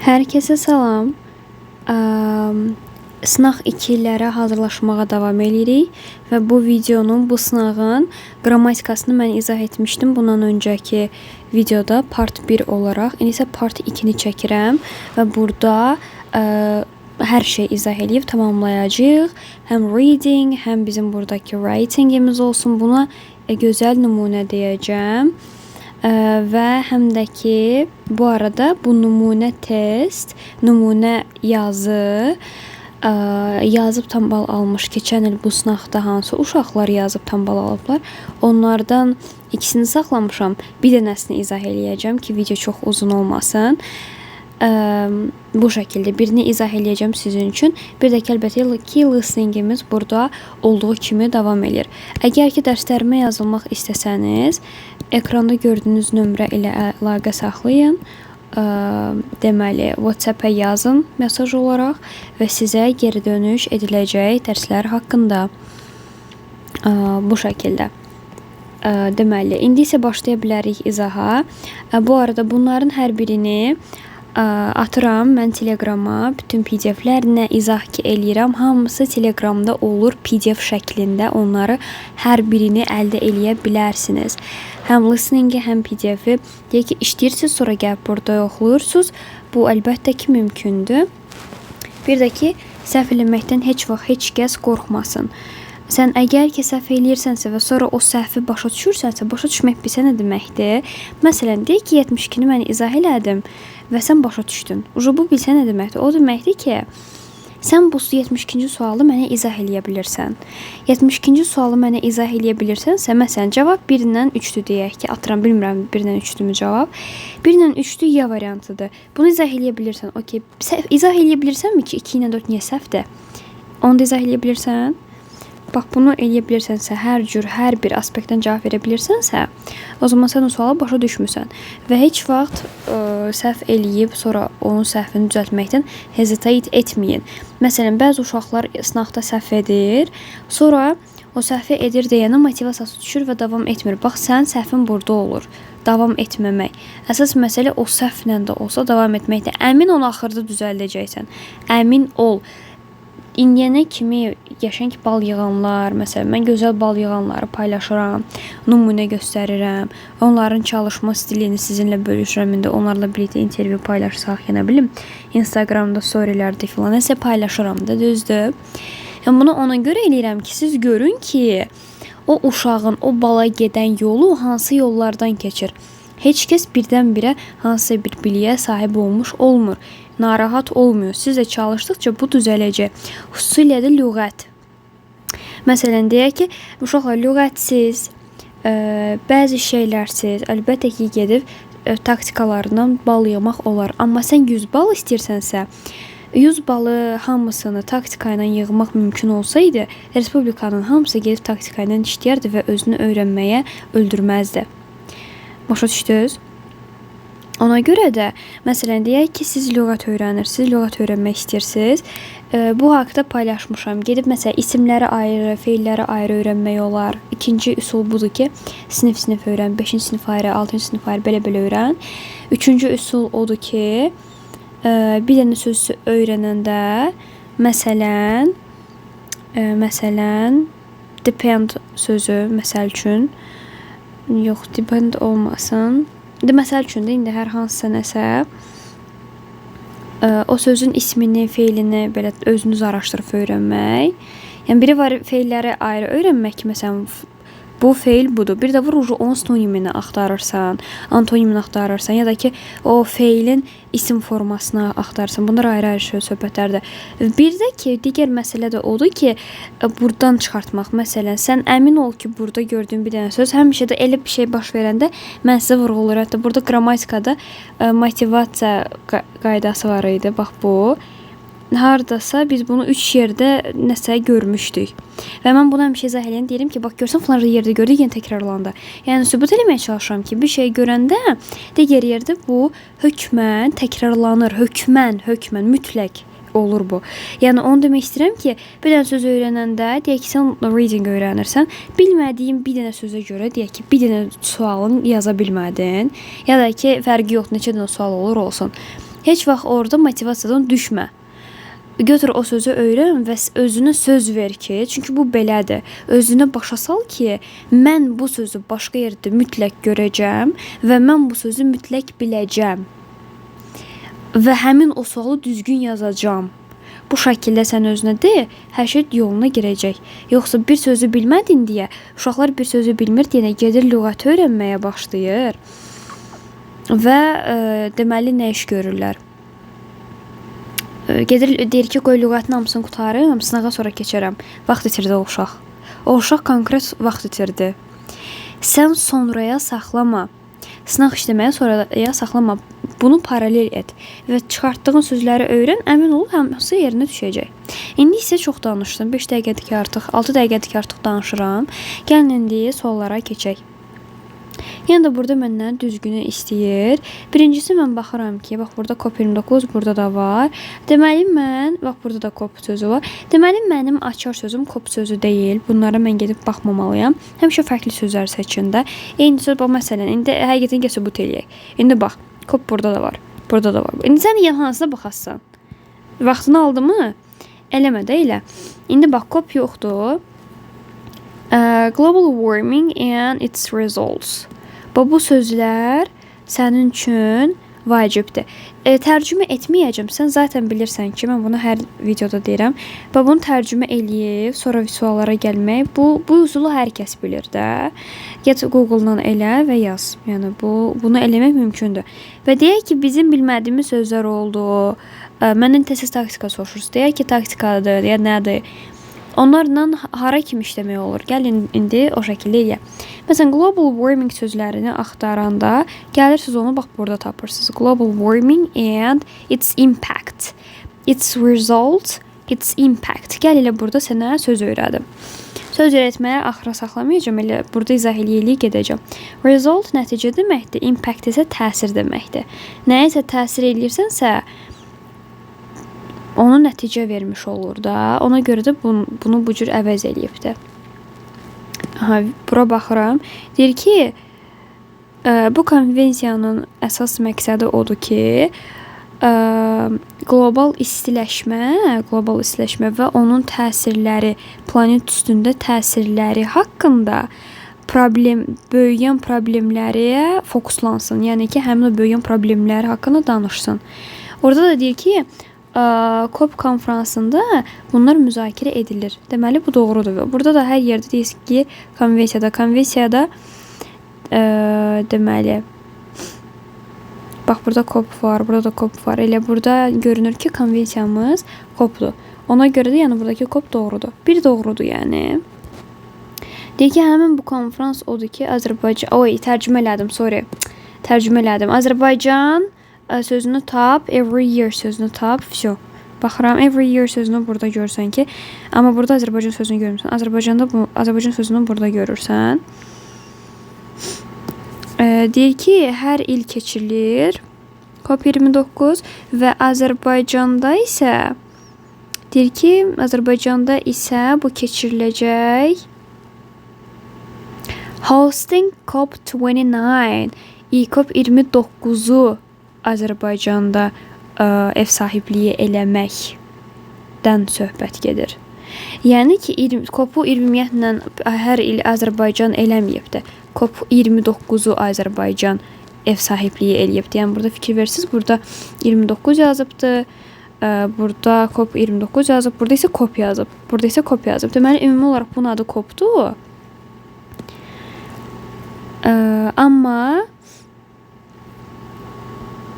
Hər kəsə salam. Sınaq 2-lərə hazırlaşmağa davam eləyirik və bu videonun, bu sınağın qrammatikasını mən izah etmişdim bundan öncəki videoda part 1 olaraq. İndi isə part 2-ni çəkirəm və burada hər şey izah eləyib tamamlayacağıq. Həm reading, həm bizim buradakı writingimiz olsun. Buna gözəl nümunə deyəcəm. Və həm də ki, bu arada bu nümunə test, nümunə yazı yazıb tam bal almış. Keçən il bu sınaqda hansı uşaqlar yazıb tam bal alıblar, onlardan ikisini saxlamışam. Bir dənəsini izah eləyəcəm ki, video çox uzun olmasın. Bu şəkildə birini izah eləyəcəm sizin üçün. Bir də ki, əlbəttə ki, listeningimiz burada olduğu kimi davam eləyir. Əgər ki, dərslərimə yazılmaq istəsəniz, ekranda gördüyünüz nömrə ilə əlaqə saxlayın. Deməli, WhatsApp-a yazın mesaj olaraq və sizə geri dönüş ediləcək dərslər haqqında. Bu şəkildə. Deməli, indi isə başlaya bilərik izaha. Bu arada bunların hər birini atıram mən Telegrama. Bütün PDF-lər, nə izah ki eləyirəm, hamısı Telegramda olur PDF şəklində. Onları hər birini əldə eləyə bilərsiniz. Həm listeningi, həm PDF-i. Deyək ki, işləyirsiniz, sonra gəlib burada yoxluyursunuz. Bu əlbəttə ki, mümkündür. Bir də ki, səhv eləməkdən heç vaxt heç kəs qorxmasın. Sən əgər ki, səhv eləyirsənsə və sonra o səhvi başa düşürsənsə, başa düşmək bilsə nə deməkdir? Məsələn, deyək ki, 72-ni mən izah elədim və sən başa düşdün. Ucu bu bilsə nə deməkdir? O deməkdir ki, sən bu 72-ci sualı mənə izah eləyə bilirsən. 72-ci sualı mənə izah eləyə bilirsənsə, məsələn, cavab 1-dən 3-dür deyək ki, atıram, bilmirəm 1-dən 3-dürmü cavab. 1-dən 3-dür Y variantıdır. Bunu izah eləyə bilirsən. Okey. İzah eləyə bilirsənmi ki, 2 ilə 4 niyə səhvdir? Onu da izah eləyə bilirsən. Bax, bunu eləyə bilirsənsə, hər cür, hər bir aspektdən cavab verə bilirsənsə, o zaman sən o suala başa düşmüsən. Və heç vaxt səhv eləyib, sonra onun səhvini düzəltməkdən hesitate etməyin. Məsələn, bəzi uşaqlar sınaqda səhv edir, sonra o səhvi edir deyənə motivasiyası düşür və davam etmir. Bax, sənin səhvin burada olur. Davam etməmək. Əsas məsələ o səhvlə də olsa davam etməkdir. Əmin ol, axırda düzəldəcəksən. Əmin ol. İndiyənə kimi qəşəng bal yığanlar, məsələn, mən gözəl bal yığanları paylaşıram, nümunə göstərirəm, onların çalışma stilini sizinlə bölüşürəm, indi onlarla birlikdə intervyu paylaşsaq, ya nə bilim, Instagramda, storylərdə filan nəsə paylaşıram da, düzdür? Yəni, bunu ona görə eləyirəm ki, siz görün ki, o uşağın o bala gedən yolu hansı yollardan keçir. Heç kəs birdən-birə hansısa bir biliyə sahib olmuş olmur. Narahat olmuyor. Siz də çalışdıqca bu düzələcək. Xüsusilə də lüğət. Məsələn, deyək ki, uşaqlar lüğətsiz, bəzi şeylərsiz, əlbəttə ki, gedib taktikalarından bal yığmaq olar. Amma sən 100 bal istəyirsənsə, 100 balı hamısını taktika ilə yığmaq mümkün olsaydı, respublikanın hamısı gedib taktika ilə işləyərdi və özünü öyrənməyə öldürməzdi. Başa düşdünüz? Ona görə də, məsələn, deyək ki, siz lüğət öyrənirsiniz, lüğət öyrənmək istəyirsiniz. Bu haqda paylaşmışam. Gedib, məsələn, isimləri ayrı, feilləri ayrı öyrənmək olar. İkinci üsul budur ki, sinif-sinif öyrən, 5-ci sinif ayrı, 6-cı sinif ayrı, belə-belə öyrən. Üçüncü üsul odur ki, bir dənə söz öyrənəndə, məsələn, depend sözü, məsəl üçün, yox, depend olmasın. İndi məsəl üçün də, indi hər hansısa nəsə, o sözün ismini, feilini belə özünüz araşdırıb öyrənmək. Yəni, biri var feilləri ayrı öyrənmək ki, məsələn, bu feil budur. Bir də var, onun sinonimini axtarırsan, antonimini axtarırsan, ya da ki, o feilin isim formasını axtarırsan. Bunlar ayrı-ayrı söhbətlərdir. Bir də ki, digər məsələ də odur ki, buradan çıxartmaq. Məsələn, sən əmin ol ki, burada gördüyün bir dənə söz, həmişə də elə bir şey baş verəndə mən sizə vurğulayıram. Hətta burada qrammatikada motivasiya qaydası var idi. Bax bu. Hardasa biz bunu 3 yerdə nəsə görmüşdük. Və mən bunu həmişə izah eləyən deyirəm ki, bax görsən filan yerdə gördük, yenə təkrarlandı. Yəni sübut eləməyə çalışıram ki, bir şey görəndə digər yerdə bu hökmən təkrarlanır, hökmən, mütləq olur bu. Yəni onu demək istəyirəm ki, bir dənə söz öyrənəndə, deyək ki, sən reading öyrənirsən, bilmədiyin bir dənə sözə görə, deyək ki, bir dənə sualın yaza bilmədin, ya da ki, fərqi yoxdur, neçə dənə sual olur olsun. Heç vaxt orada motivasiyadan düşmə. Götür o sözü öyrən və özünə söz ver ki, çünki bu belədir. Özünə başa sal ki, mən bu sözü başqa yerdə mütləq görəcəm və mən bu sözü mütləq biləcəm. Və həmin o sualı düzgün yazacağam. Bu şəkildə sən özünə de, hər şey yoluna girəcək. Yoxsa bir sözü bilmədin deyə, uşaqlar bir sözü bilmir deyənə gedir lüğəti öyrənməyə başlayır. Və deməli nə iş görürlər? Gedir, deyir ki, qoy lüğətin hamısını qurtarım, sınağa sonra keçərəm. Vaxt itirdi o uşaq. O uşaq konkret vaxt itirdi. Sən sonraya saxlama. Sınaq işləməyə sonraya saxlama. Bunu paralel et və çıxartdığın sözləri öyrən, əmin ol, hamısı yerinə düşəcək. İndi isə çox danışdım. 5 dəqiqədir ki artıq, 6 dəqiqədir ki artıq danışıram. Gəlin indi suallara keçək. Yenə də burada məndən düzgünü istəyir. Birincisi mən baxıram ki, bax burada COP29 burada da var. Deməli mən, bax burada da COP sözü var. Deməli mənim açar sözüm COP sözü deyil. Bunlara mən gedib baxmamalıyam. Həmişə fərqli sözlər seçin də. Eyni söz bax məsələn, indi həqiqətən gəl sübut eləyək. İndi bax, COP burada da var. Burada da var. İndi sən yenə hansına baxasan? Vaxtını aldı mı? Eləmə də elə. İndi bax COP yoxdur. Global warming and its results. Bu sözlər sənin üçün vacibdir. Tərcümə etməyəcəm. Sən zaten bilirsən ki, mən bunu hər videoda deyirəm. Və bunu tərcümə eləyib sonra suallara gəlmək, bu üsulu hər kəs bilir də. Get Google-dan elə və yaz. Yəni bunu eləmək mümkündür. Və deyək ki, bizim bilmədiyimiz sözlər oldu. Məndən tez-tez taktika soruşursunuz. Deyək ki, taktikadır, ya nədir? Onlarla hara kimi işləmək olur? Gəlin indi o şəkildə eləyək. Məsələn, global warming sözlərini axtaranda gəlirsiniz onu bax burada tapırsınız. Global warming and its impact. Its result, its impact. Gəl elə burada sənə söz öyrədim. Söz öyrətməyə axıra saxlamayacağam, elə burada izah eləyə gedəcəm. Result nəticə deməkdir, impact isə təsir deməkdir. Nəyə isə təsir eləyirsənsə, onu nəticə vermiş olur da. Ona görə də bunu bu cür əvəz eləyibdir. Aha, bura baxıram. Deyir ki, bu konvensiyanın əsas məqsədi odur ki, qlobal istiləşmə və onun təsirləri, planet üstündə təsirləri haqqında böyüyən problemlərə fokuslansın. Yəni ki, həmin o böyüyən problemlər haqqında danışsın. Orada da deyir ki, COP konfransında bunlar müzakirə edilir. Deməli, bu doğrudur. Burada da hər yerdə deyir ki, konvensiyada deməli, bax burada COP var, burada da COP var. Elə burada görünür ki, konvensiyamız COP-dur. Ona görə də yəni buradakı COP doğrudur. Bir doğrudur yəni. Deyir ki, həmin bu konfrans odur ki, Azərbaycan... Oy, tərcümə elədim, sorry. Tərcümə elədim. Azərbaycan sözünü tap, every year sözünü tap, vəsə. Baxıram, every year sözünü burada görürsən ki, amma burada Azərbaycan sözünü görmürsən. Azərbaycanda bu Azərbaycan sözünü burada görürsən. Deyir ki, hər il keçirilir COP29 və Azərbaycanda isə deyir ki, Azərbaycanda isə bu keçiriləcək. Hosting COP29, COP29-u Azərbaycanda ev sahibliyi eləməkdən söhbət gedir. Yəni ki, COP-u ümumiyyətlə hər il Azərbaycan eləməyibdir. COP29-u Azərbaycan ev sahibliyi eləyibdir. Yəni burada fikir versiniz, burada 29 yazıbdır, burada COP29 yazıb, burada isə COP yazıb, burada isə COP yazıb. Deməli, ümumi olaraq bunun adı COP-dur. Amma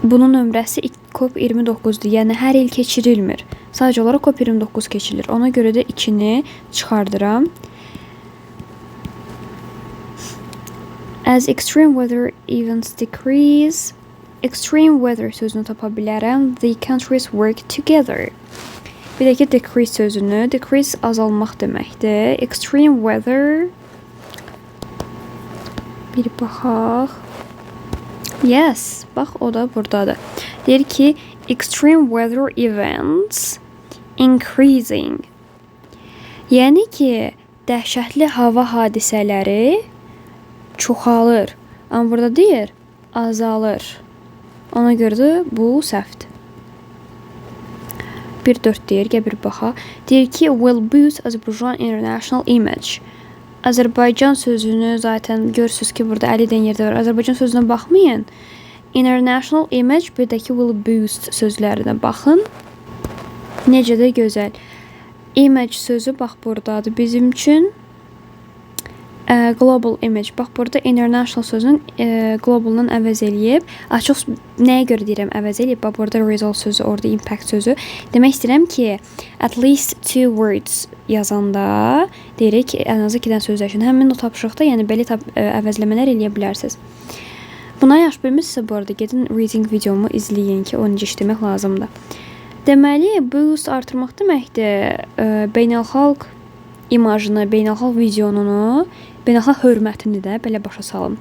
bunun nömrəsi COP29-dur. Yəni hər il keçirilmir. Sadəcə olaraq COP29 keçirilir. Ona görə də 2-ni çıxardıram. As extreme weather events decrease, extreme weather sözünü tapa bilərəm. The countries work together. Bir də ki, decrease sözünü. Decrease azalmaq deməkdir. Extreme weather. Bir baxaq. Yes, bax o da buradadır. Deyir ki, extreme weather events increasing. Yəni ki, dəhşətli hava hadisələri çoxalır. Amma burada deyir, azalır. Ona görə də bu səhvdir. 1.4 deyir, gəl bir baxaq. Deyir ki, will boost Azerbaijan international image. Azərbaycan sözünü zaten görürsünüz ki, burada 50 dənə yerdə var. Azərbaycan sözünə baxmayın. International image, bir də ki, will boost sözlərinə baxın. Necə də gözəl. Image sözü bax buradadır bizim üçün. Global image. Bax burada international sözünün globaldan əvəz eləyib. Çox nəyə görə deyirəm əvəz eləyib? Bax burada result sözü, orada impact sözü. Demək istəyirəm ki, at least two words yazanda deyirik ki, ən azı iki dənə söz dəyişin. Həmin o tapşırıqda, yəni belə əvəzləmələr eləyə bilərsiniz. Buna yaxşı bilmirsinizsə bu arada gedin reading videomu izləyin ki, o necə işləmək lazımdır. Deməli, boost artırmaq deməkdir. Beynəlxalq imajını, beynəlxalq vizyonunu, beynəlxalq hörmətini də belə başa salın.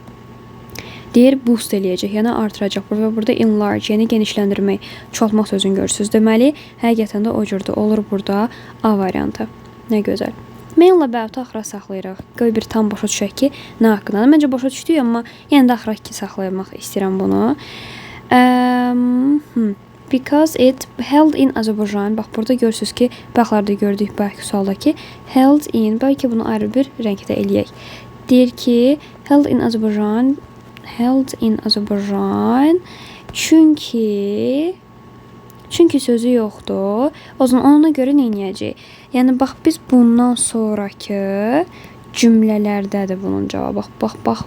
Deyir boost eləyəcək, yəni artıracaq. Və burada enlarge, yəni genişləndirmək, çoxaltmaq sözünü görürsünüz. Deməli, həqiqətən də o cürdür. Olur burada A variantı. Nə gözəl. Mainly about axıra saxlayırıq. Qoy bir tam başa düşək ki, nə haqqındadır. Məncə başa düşdük, amma yenə də axıra ki saxlamaq istəyirəm bunu. Because it held in Azerbaijan. Bax burada görürsünüz ki, baxlarda gördük bayaqki sualdakı held in. Bəlkə bunu ayrı bir rəngdə eləyək. Deyir ki, held in Azerbaijan, held in Azerbaijan. Çünki sözü yoxdur. O zaman ona görə nə edəcəyik? Yəni bax biz bundan sonrakı cümlələrdədir bunun cavabı. Bax, bax, bax.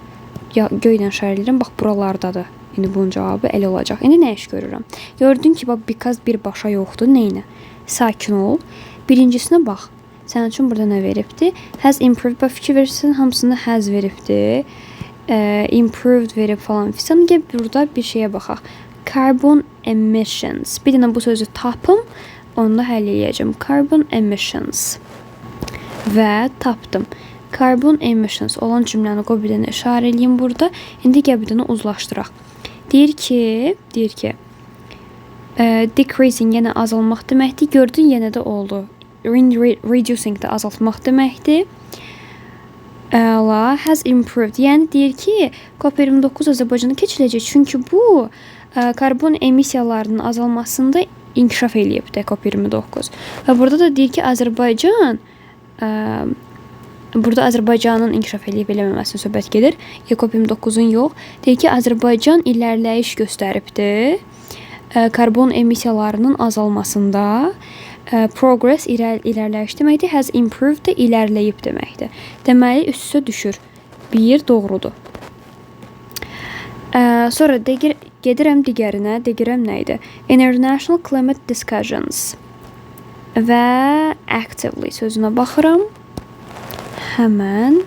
Ya göylə işarə edirəm. Bax buralardadır. İndi bunun cavabı elə olacaq. İndi nə iş görürəm? Gördün ki, bax because birbaşa yoxdur. Nə? Sakin ol. Birincisinə bax. Sənin üçün burada nə veribdi? Has improved. Bax fikir verirsən, hamısında has veribdi. Improved verib falan. Filan. Gəl burada bir şeyə baxaq. Carbon emissions. Bir dənə bu sözü tapım, onu da həll eləyəcəm. Carbon emissions. Və tapdım. Carbon emissions olan cümləni qoy bir dənə işarə eləyim burada. İndi gəl bir dənə uzlaşdıraq. Deyir ki, decreasing, yəni azalmaq deməkdir. Gördün, yenə də oldu. Reducing də azaltmaq deməkdir. Əla, has improved. Yəni deyir ki, COP29 Azərbaycanda keçiriləcək. Çünki bu karbon emissiyalarının azalmasında inkişaf eləyib də COP29. Və burada da deyir ki, Azərbaycan burada Azərbaycanın inkişaf eləyib eləməməsinin söhbət gedir. COP29-un yox. Deyir ki, Azərbaycan irəliləyiş göstəribdir. Karbon emissiyalarının azalmasında progress irəliləyiş deməkdir. Has improved də irəliləyib deməkdir. Deməli, üst-üstə düşür. 1 doğrudur. Sonra gedirəm digərinə. Deyirəm nə idi? International Climate Discussions və actively sözünə baxıram. Həmən.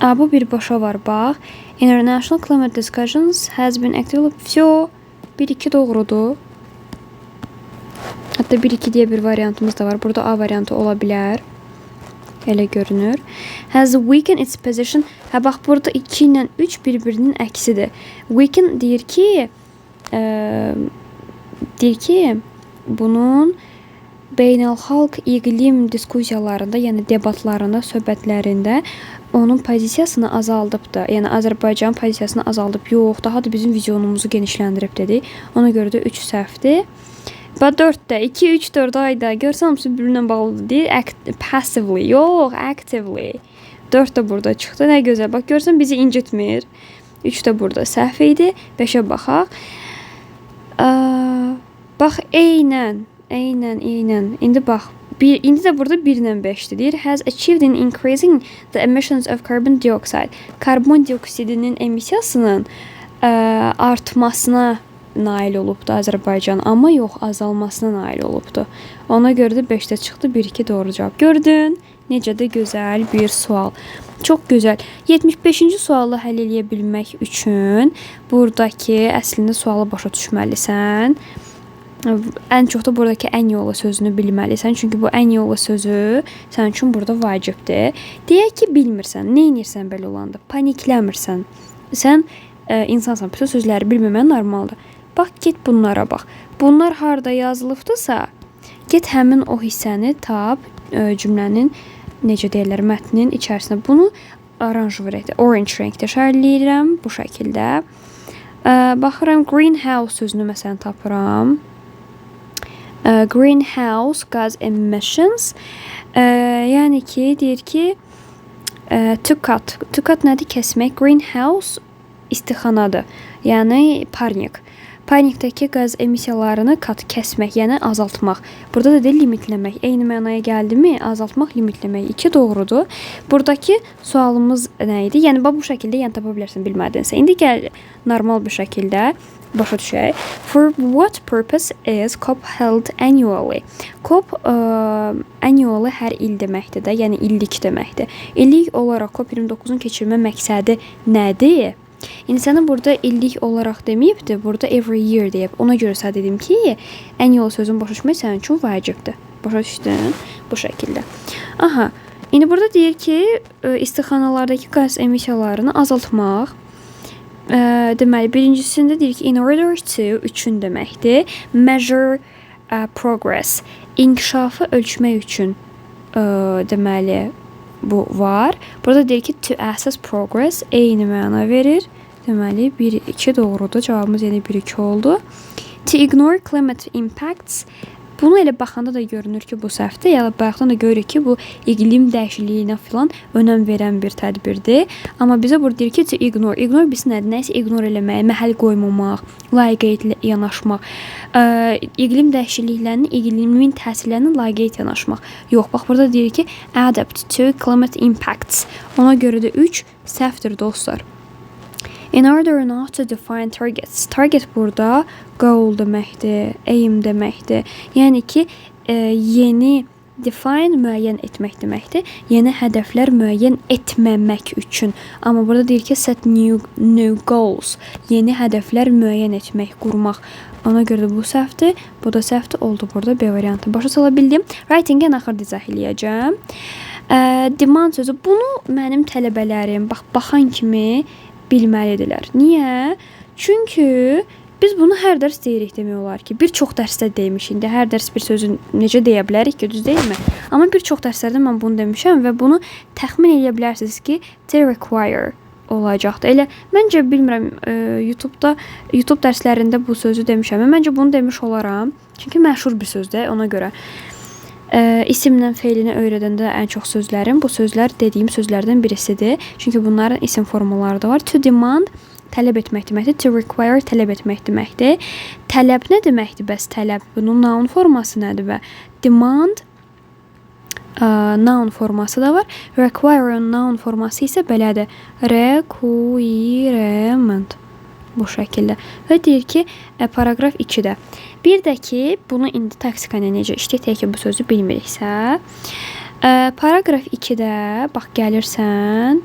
A, bu birbaşa var, bax. International Climate Discussions has been actively... Vso. 1-2 doğrudur. Hətta 1-2 deyə bir variantımız da var. Burada A variantı ola bilər. Elə görünür. Has weakened its position. Hə, bax, burada 2 ilə 3 bir-birinin əksidir. Weaken deyir ki, bunun beynəlxalq iqlim diskussiyalarında, yəni debatlarında, söhbətlərində onun pozisiyasını azaldıbdır. Yəni Azərbaycan pozisiyasını azaldıb. Yox, daha da bizim vizyonumuzu genişləndirib dedik. Ona görə də 3 səhvdir. Və 4 də 2, 3, 4 ayda görsən hamısı bir-birinə bağlıdır. Deyir passively. Yox, actively. 4 də burada çıxdı. Nə gözəl. Bax görsən bizi incitmir. 3 də burada səhv idi. 5-ə baxaq. Bax eynən, eynən, eynən. İndi bax indi də burada 1 ilə 5-dir. Deyir has achieved in increasing the emissions of carbon dioxide. Karbon dioksidinin emissiyasının artmasına nail olubdu Azərbaycan, amma yox, azalmasına nail olubdu. Ona görə də 5-də çıxdı, 1-2 doğru cavab. Gördün? Necə də gözəl bir sual. Çox gözəl. 75-ci sualı həll eləyə bilmək üçün buradakı əslində sualı başa düşməlisən. Ən çox da buradakı ən yolu sözünü bilməlisən. Çünki bu ən yolu sözü sənin üçün burada vacibdir. Deyək ki, bilmirsən, nə edirsən belə olanda? Panikləmirsən. Sən insansan, bütün sözləri bilməmən normaldır. Bax, get bunlara bax. Bunlar harda yazılıbdırsa, get həmin o hissəni tap, cümlənin, necə deyirlər, mətnin içərisində. Bunu oranjlı rəngdə, orange rəngdə işarələyirəm bu şəkildə. Baxıram, greenhouse sözünü məsələn tapıram. Greenhouse gas emissions. Yəni ki, deyir ki, to cut. To cut nədir? Kəsmək. Greenhouse istixanadır. Yəni parnik. Parnikdəki qaz emissiyalarını cut, kəsmək, yəni azaltmaq. Burada da deyir limitləmək. Eyni mənaya gəldimi? Azaltmaq, limitləmək. 2 doğrudur. Buradakı sualımız nə idi? Yəni bax bu şəkildə yəni tapa bilərsən bilmədinsə. İndi gəl normal bir şəkildə başa düşək. For what purpose is COP held annually? COP annually hər il deməkdir də, yəni illik deməkdir. İllik olaraq COP29-un keçirilmə məqsədi nədir? İndi sənə burada illik olaraq deməyibdir, burada every year deyib. Ona görə sənə dedim ki, annual sözünü başa düşmək sənin üçün vacibdir. Başa düşdün? Bu şəkildə. Aha, indi burada deyir ki, istixanalardakı qaz emissiyalarını azaltmaq. Deməli, birincisində deyir ki, in order to üçün deməkdir. Measure progress. İnkişafı ölçmək üçün deməli, bu var. Burada deyir ki, to assess progress eyni məna verir. Deməli, 1, 2 doğrudur. Cavabımız yenə 1, 2 oldu. To ignore climate impacts. Bunu elə baxanda da görünür ki, bu səhvdir. Yəni, bayaqdan da görürük ki, bu iqlim dəyişikliyinə filan önəm verən bir tədbirdir. Amma bizə burada deyir ki, to ignore. Ignore biz nədir? Nəyisə ignore eləmək, məhəl qoymamaq, laqeyd yanaşmaq. İqlim dəyişikliklərinin, iqlimin təsirlərinə laqeyd yanaşmaq. Yox, bax burada deyir ki, adapt to climate impacts. Ona görə də 3 səhvdir dostlar. In order not to define targets. Target burada goal deməkdir, aim deməkdir. Yəni ki, yeni define müəyyən etmək deməkdir. Yeni hədəflər müəyyən etməmək üçün. Amma burada deyir ki, set new goals. Yeni hədəflər müəyyən etmək, qurmaq. Ona görə də bu səhvdir, bu da səhvdir. Oldu burada B variantı. Başa sala bildim. Writing-i ən axırda izah eləyəcəm. Demand sözü. Bunu mənim tələbələrim bax baxan kimi bilməlidirlər. Niyə? Çünki biz bunu hər dərs deyirik demək olar ki. Bir çox dərsdə demişik. İndi hər dərs bir sözü necə deyə bilərik ki, düz deyilmi? Amma bir çox dərslərdə mən bunu demişəm və bunu təxmin eləyə bilərsiniz ki, to require olacaqdır. Elə məncə bilmirəm, YouTube-da, YouTube dərslərində bu sözü demişəm. Məncə bunu demiş olaram. Çünki məşhur bir sözdür ona görə. İsimlə feilini öyrədəndə ən çox sözlərim bu sözlər dediyim sözlərdən birisidir. Çünki bunların isim formaları da var. To demand tələb etmək deməkdir. To require tələb etmək deməkdir. Tələb nə deməkdir bəs tələb? Bunun noun forması nədir və demand noun forması da var. Require noun forması isə belədir. Requirement. Bu şəkildə. Və deyir ki, paraqraf 2-də. Bir də ki, bunu indi taktika ilə necə işləyək, tək ki, bu sözü bilmiriksə. Paraqraf 2-də, bax, gəlirsən,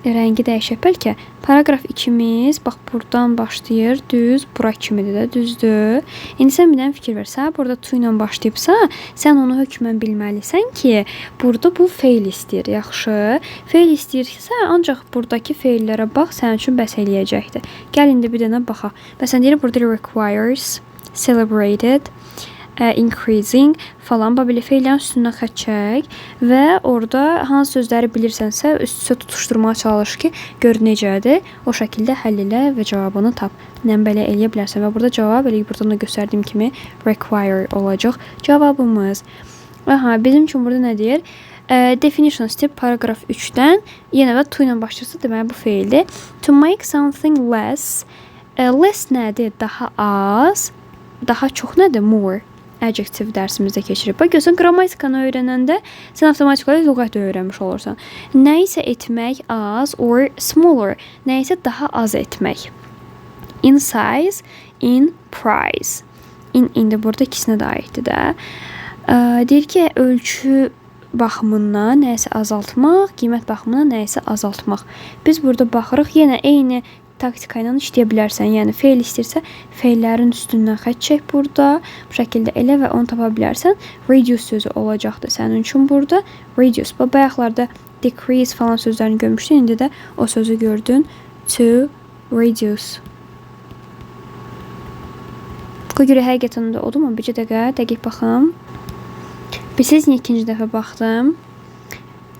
rəngi dəyişək bəlkə. Paraqraf 2-miz, bax, buradan başlayır, düz bura kimidir də, düzdür. İndi sən bir dənə fikir ver. Sən burada to ilə başlayıbsa, sən onu hökmən bilməlisən ki, burada bu feil istəyir. Yaxşı. Feil istəyirsə, ancaq buradakı feillərə bax, sənin üçün bəs eləyəcəkdir. Gəl indi bir dənə baxaq. Məsələn, deyir burada requires, celebrated, increasing falan. Bax, belə feillərin üstündən xətt çək və orada hansı sözləri bilirsənsə, üst-üstə tutuşdurmağa çalış ki, gör necədir. O şəkildə həll elə və cavabını tap. Nə belə eləyə bilərsən və burada cavab elə buradan da göstərdiyim kimi require olacaq cavabımız. Aha, bizim üçün burada nə deyir? Definitions tip paragraf 3-dən yenə də to ilə başlayırsa, deməli bu feildir. To make something less. Less nədir? Daha az. Daha çox nədir? More. Adjective dərsimizdə keçirib. Bax, görsən, qrammatikanı öyrənəndə sən avtomatik olaraq lüğət də öyrənmiş olursan. Nəyisə etmək az or smaller. Nəyisə daha az etmək. In size, in price. In, indi burada ikisinə də aiddir də. Deyir ki, ölçü baxımından nəyisə azaltmaq, qiymət baxımından nəyisə azaltmaq. Biz burada baxırıq, yenə eyni taktika ilə işləyə bilərsən. Yəni feil istəyirsə, feillərin üstündən xətt çək burada. Bu şəkildə elə və onu tapa bilərsən. Reduce sözü olacaqdır sənin üçün burada. Reduce. Bax, bayaqlarda decrease falan sözlərini görmüşdün. İndi də o sözü gördün. To reduce. Qoy görək həqiqətən də odur mu? Bircə dəqiqə, dəqiq baxım. Bilirsiniz niyə ikinci dəfə baxdım?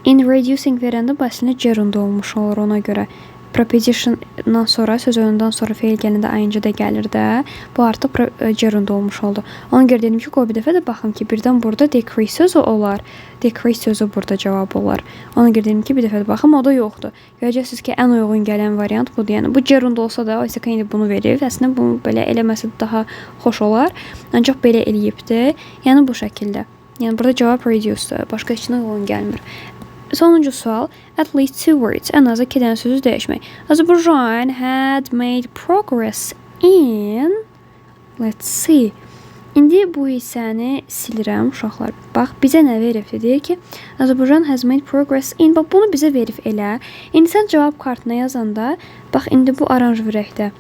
In reducing verəndə bu əslində gerund olmuş olur ona görə. Prepositiondan sonra, söz oyunundan sonra feil gələndə ing də gəlir də. Bu artıq gerund olmuş oldu. Ona görə dedim ki, qoy bir dəfə də baxım ki, birdən burada decrease sözü olar. Decrease sözü burada cavab olar. Ona görə dedim ki, bir dəfə də baxım, o da yoxdur. Görəcəksiniz ki, ən uyğun gələn variant budur. Yəni bu gerund olsa da, oysa ki, indi bunu verir. Əslində bunu belə eləməsə daha xoş olar. Ancaq belə eləyibdir. Yəni bu şəkildə. Yəni burada cavab reduce-dur. Başqa heç nə uyğun gəlmir. Sonuncu sual, at least two words, ən azı iki dənə sözü dəyişmək. Azerbaijan had made progress in, let's see. İndi bu hissəni silirəm uşaqlar. Bax, bizə nə veribdir? Deyir ki, Azerbaijan has made progress in. Bax, bunu bizə verib elə. İndi sən cavab kartına yazanda, bax, indi bu oranj rəngdə,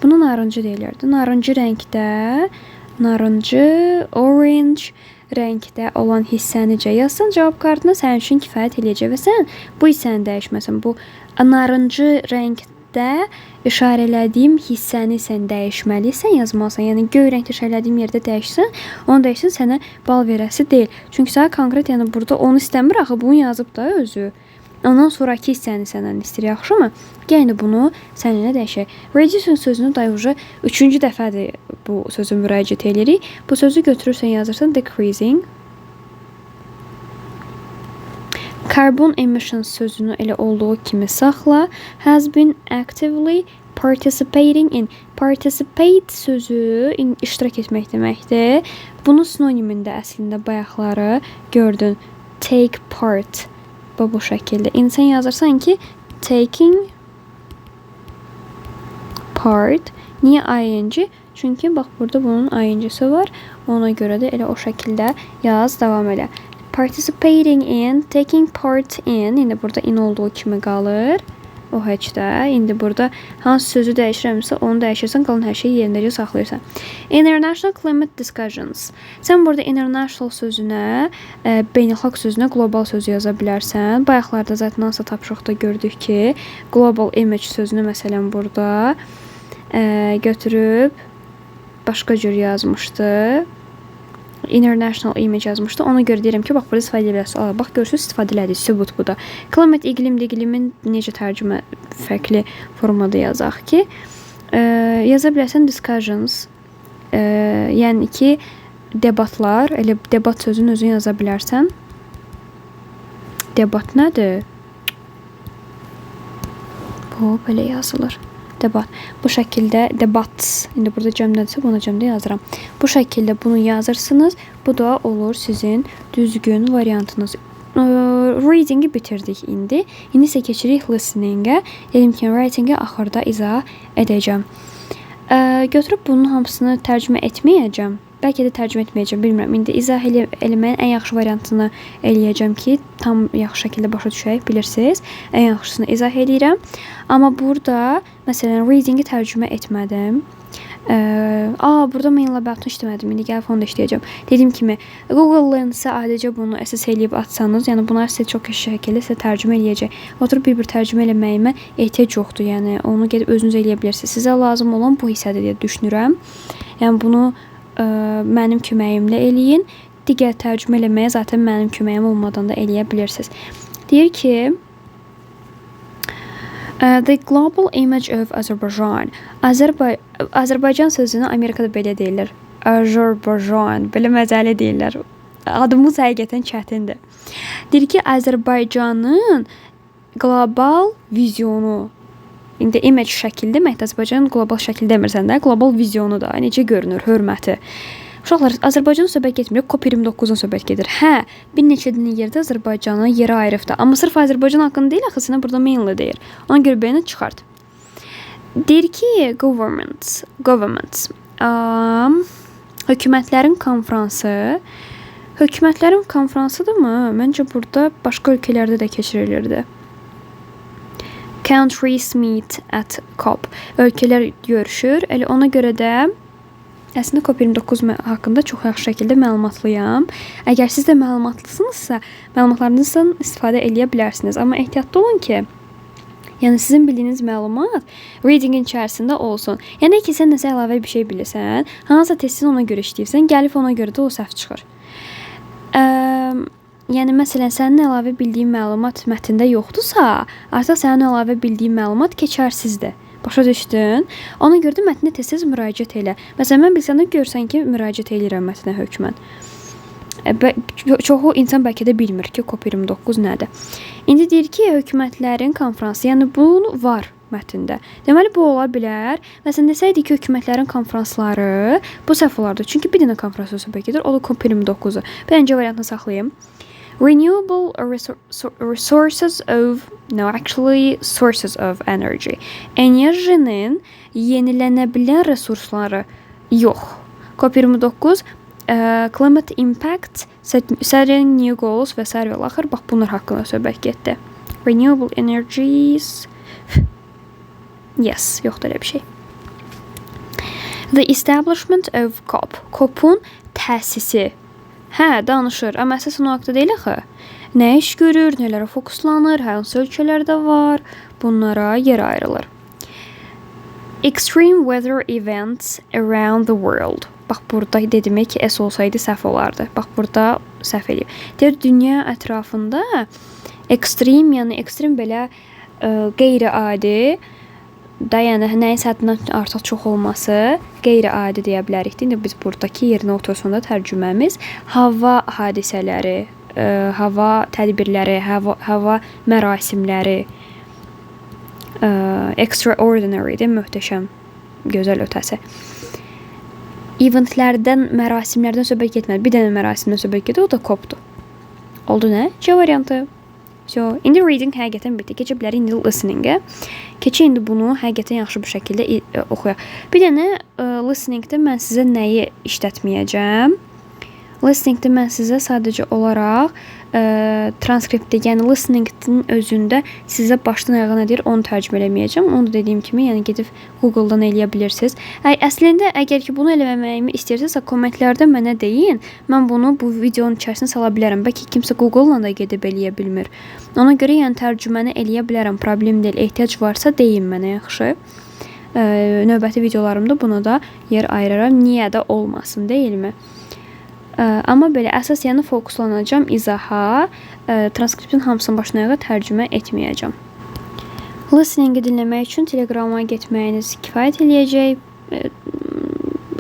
bunu narıncı deyirlərdi. Narıncı rəngdə, narıncı, orange rəngdə olan hissənicə yazsan cavab kartına sənin üçün kifayət eləyəcək və sən bu hissəni dəyişməsən, bu narıncı rəngdə işarələdiyim hissəni sən dəyişməlisən, yazmalısan. Yəni göy rəngdə işarələdiyim yerdə dəyişsən, onu dəyişsən sənə bal verəsi deyil. Çünki sənə konkret, yəni burada onu istəmir axı, bunu yazıb da özü. Ondan sonrakı hissəni səndən istəyir, yaxşımı? Gəl indi bunu səninlə dəyişək. Reducing sözünü da уже üçüncü dəfədir bu sözü müraciət edirik. Bu sözü götürürsən, yazırsan decreasing. Carbon emissions sözünü elə olduğu kimi saxla. Has been actively participating in. Participate sözü iştirak etmək deməkdir. Bunun sinonimində əslində bayaqları gördün. Take part. Bu şəkildə. İndi sən yazırsan ki, taking part. Niyə ing? Çünki bax burada bunun ing-si var. Ona görə də elə o şəkildə yaz, davam elə. Participating in, taking part in. İndi burada in olduğu kimi qalır. O heç də. İndi burada hansı sözü dəyişirəmsə onu dəyişirsən, qalan hər şeyi yerindəcə saxlayırsan. International climate discussions. Sən burada international sözünə, beynəlxalq sözünə global sözü yaza bilərsən. Bayaqlarda zaten hansısa tapşırıqda gördük ki, global image sözünü məsələn burada götürüb başqa cür yazmışdı. International image yazmışdı. Ona görə deyirəm ki, bax burada istifadə edə bilərsiniz. Bax görürsünüz, istifadə elədik. Sübut bu da. Climate iqlim, iqlimin necə tərcümə fərqli formada yazaq ki, yaza bilərsən discussions, yəni ki, debatlar, elə debat sözünün özünü yaza bilərsən. Debat nədir? Bu belə yazılır. Debat. Bu şəkildə debats. İndi burada cəmdədirsə bunu cəmdə yazıram. Bu şəkildə bunu yazırsınız. Bu da olur sizin düzgün variantınız. Reading'i bitirdik indi. İndi isə keçirik listening'ə. Dedim ki, writing'i axırda izah edəcəm. Götürüb bunun hamısını tərcümə etməyəcəm. Bəlkə də tərcümə etməyəcəm, bilmirəm. İndi izah eləməyin ən yaxşı variantını eləyəcəm ki, tam yaxşı şəkildə başa düşək, bilirsiniz. Ən yaxşısını izah eləyirəm. Amma burada, məsələn, reading'i tərcümə etmədim. Burada main about-ını işləmədim. İndi gəlib onu da işləyəcəm. Dediyim kimi, Google Lens-ə adicə bunu SS eləyib atsanız, yəni bunlar sizə çox yaxşı şəkildə sizə tərcümə eləyəcək. Oturub bir-bir tərcümə eləməyimə ehtiyac yoxdur. Yəni onu gedib özünüz eləyə bilirsiniz. Sizə lazım olan bu hissədir deyə düşünürəm. Yəni bunu mənim köməyimlə eləyin. Digər tərcümə eləməyə zaten mənim köməyim olmadan da eləyə bilirsiniz. Deyir ki, the global image of Azerbaijan. Azərbaycan sözünü Amerikada belə deyirlər. Azərbaycan. Belə məzəli deyirlər. Adımız həqiqətən çətindir. Deyir ki, Azərbaycanın qlobal vizyonu. İndi image şəkil deməkdir. Azərbaycanın qlobal şəkil demirsən də, qlobal vizyonu da necə görünür, hörməti. Uşaqlar, Azərbaycandan söhbət getmir, COP29-dan söhbət gedir. Hə, bir neçə dənə yerdə Azərbaycanı yerə ayırıbdır. Amma sırf Azərbaycan haqqında deyil, axı sənə burada mainly deyir. Ona görə B-ni çıxart. Deyir ki, governments, hökumətlərin konfransı. Hökumətlərin konfransıdırmı? Məncə burada başqa ölkələrdə də keçirilirdi. Countries meet at COP. Ölkələr görüşür. Elə ona görə də əslində COP29 haqqında çox yaxşı şəkildə məlumatlıyam. Əgər siz də məlumatlısınızsa, məlumatlarınızdan istifadə eləyə bilərsiniz. Amma ehtiyatlı olun ki, yəni sizin bildiyiniz məlumat readingin içərisində olsun. Yəni ki, sən nəsə əlavə bir şey bilirsən, hansısa testin ona görə işləyirsən, gəlib ona görə də o səhv çıxır. Yəni məsələn sənin əlavə bildiyin məlumat mətndə yoxdursa, artıq sənin əlavə bildiyin məlumat keçərsizdir. Başa düşdün? Ona görə də mətnə tez-tez müraciət elə. Məsələn, mən bilsəm də görsən ki, müraciət eləyirəm mətnə hökmən. Çoxu insan bəlkə də bilmir ki, COP29 nədir. İndi deyir ki, hökumətlərin konfransı, yəni bu var mətndə. Deməli bu ola bilər. Məsələn desəydik ki, hökumətlərin konfransları, bu səhv olardı. Çünki bir dənə konfrans söhbət gedir, o da COP29-u. Birinci variantını saxlayım. Renewable resources of, no, actually sources of energy. Enerjinin yenilənə bilən resursları yox. COP29 climate impact, setting new goals və sair və axır. Bax bunlar haqqında söhbət getdi. Renewable energies. Yes, yoxdur elə bir şey. The establishment of COP. COP-un təsisi. Hə, danışır, amma əsasən o haqda deyil axı. Nə iş görür, nələrə fokuslanır, hansı ölkələrdə var, bunlara yer ayrılır. Extreme weather events around the world. Bax burada dedim ki, S olsaydı səhv olardı. Bax burada səhv eləyib. Deyir, dünya ətrafında ekstrem, yəni ekstrem belə qeyri-adi da, yəni nəyin həddindən artıq çox olması qeyri-adi deyə bilərik. İndi biz buradakı yerinə otursun da tərcüməmiz hava hadisələri, hava tədbirləri, hava mərasimləri, extraordinary-dir, möhtəşəm, gözəl ötəsi. Eventlərdən, mərasimlərdən söhbət getmədi. Bir dənə mərasimdən söhbət gedir, o da COP-dur. Oldu nə? C variantı. So, indi reading həqiqətən bitdi. Keçə bilərik indi listening-ə. Keçək indi bunu həqiqətən yaxşı bir şəkildə oxuyaq. Bir dənə listening-də mən sizə nəyi işlətməyəcəm? Listening-də mən sizə sadəcə olaraq transkriptdə, yəni listening-in özündə sizə başdan ayağa nə deyir, onu tərcümə eləməyəcəm. Onu da dediyim kimi, yəni gedib Google-dan eləyə bilirsiniz. Əslində əgər ki bunu eləməməyimi istəyirsinizsə, kommentlərdə mənə deyin. Mən bunu bu videonun içərisinə sala bilərəm. Bəlkə kimsə Google-la da gedib eləyə bilmir. Ona görə yəni tərcüməni eləyə bilərəm, problem deyil. Ehtiyac varsa deyin mənə, yaxşı. Növbəti videolarımda buna da yer ayıraram. Niyə də olmasın, deyilmi? Amma belə əsas yəni fokuslanacağam izaha, transkriptin hamısını başdan ayağa tərcümə etməyəcəm. Listening-i dinləmək üçün Telegrama getməyiniz kifayət eləyəcək.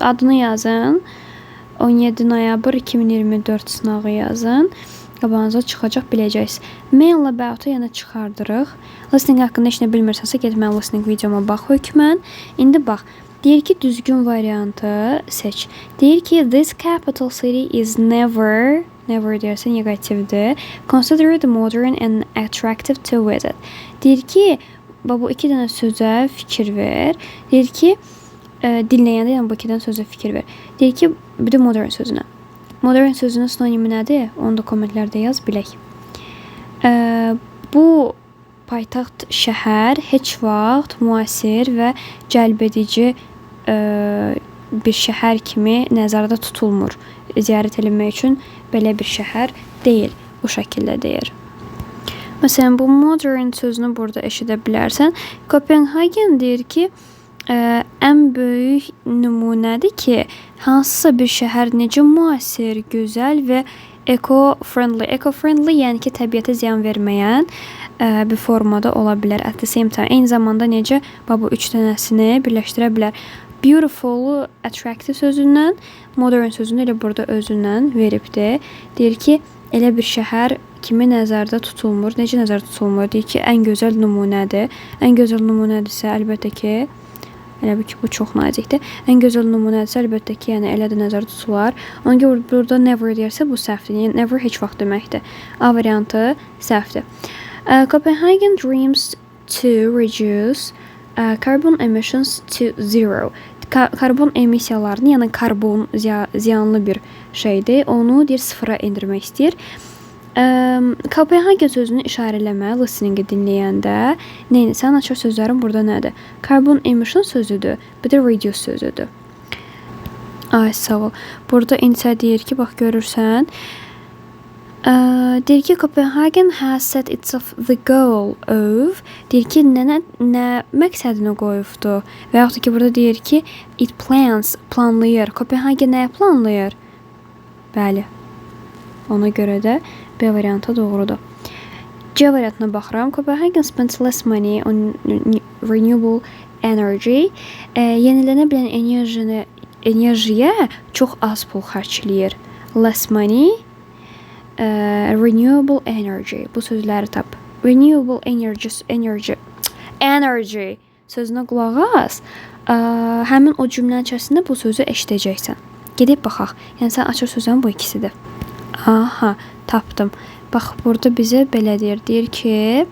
Adını yazın. 17 noyabr 2024 sınağı yazın. Qabağınıza çıxacaq, biləcəksiniz. Mail about-ı yəni çıxardırıq. Listening haqqında heç nə bilmirsənsə, get mənim listening videoma bax hökmən. İndi bax. Deyir ki, düzgün variantı seç. Deyir ki, this capital city is never, never deyirsə neqativdir, considered modern and attractive to visit. Deyir ki, bax bu iki dənə sözə fikir ver. Deyir ki, dinləyəndə yəni bu iki dənə sözə fikir ver. Deyir ki, bir də modern sözünə. Modern sözünün sinonimi nədir? Onu da kommentlərdə yaz, bilək. Bu paytaxt şəhər heç vaxt müasir və cəlbedici bir şəhər kimi nəzərdə tutulmur. Ziyarət edilmək üçün belə bir şəhər deyil. Bu şəkildə deyir. Məsələn, bu modern sözünü burada eşidə bilərsən. Kopenhagen deyir ki, ən böyük nümunədir ki, hansısa bir şəhər necə müasir, gözəl və eco-friendly. Eco-friendly, yəni ki, təbiətə ziyan verməyən bir formada ola bilər. At the same time, eyni zamanda necə bax bu üç dənəsini birləşdirə bilər. Beautiful, attractive sözündən, modern sözünü elə burada özündən veribdir. Deyir ki, elə bir şəhər kimi nəzərdə tutulmur. Necə nəzərdə tutulmur? Deyir ki, ən gözəl nümunədir. Ən gözəl nümunədirsə, əlbəttə ki, elə bil ki, bu çox nazikdir. Ən gözəl nümunədirsə, əlbəttə ki, yəni elə də nəzərdə tutular. Ona görə burada never deyirsə, bu səhvdir. Yəni never heç vaxt deməkdir. A variantı səhvdir. Copenhagen dreams to reduce carbon emissions to zero. Karbon emissiyalarını, yəni karbon ziyanlı bir şeydir. Onu deyir sıfıra endirmək istəyir. Kopenhagen sözünü işarələmə listening-i dinləyəndə neynisən? Açar sözlərin burada nədir? Carbon emission sözüdür, bir də reduce sözüdür. Ay, sağ ol. Burada insə deyir ki, bax görürsən. Deyir ki, Copenhagen has set itself the goal of, deyir ki, nə məqsədini qoyubdu? Və yaxud da ki, burada deyir ki, it plans, planlayır. Kopenhagen nəyə planlayır? Bəli. Ona görə də B B variantı doğrudur. C variantına baxıram. Copenhagen spends less money on renewable energy. Yenilənə bilən enerjiyə çox az pul xərcləyir. Less money, renewable energy. Bu sözləri tap. Renewable energy, energy sözünə qulaq as. Həmin o cümlənin içərisində bu sözü eşidəcəksən. Gedib baxaq. Yəni sən açır sözlərin bu ikisidir. Aha, tapdım. Bax, burada bizə belə deyir. Deyir ki,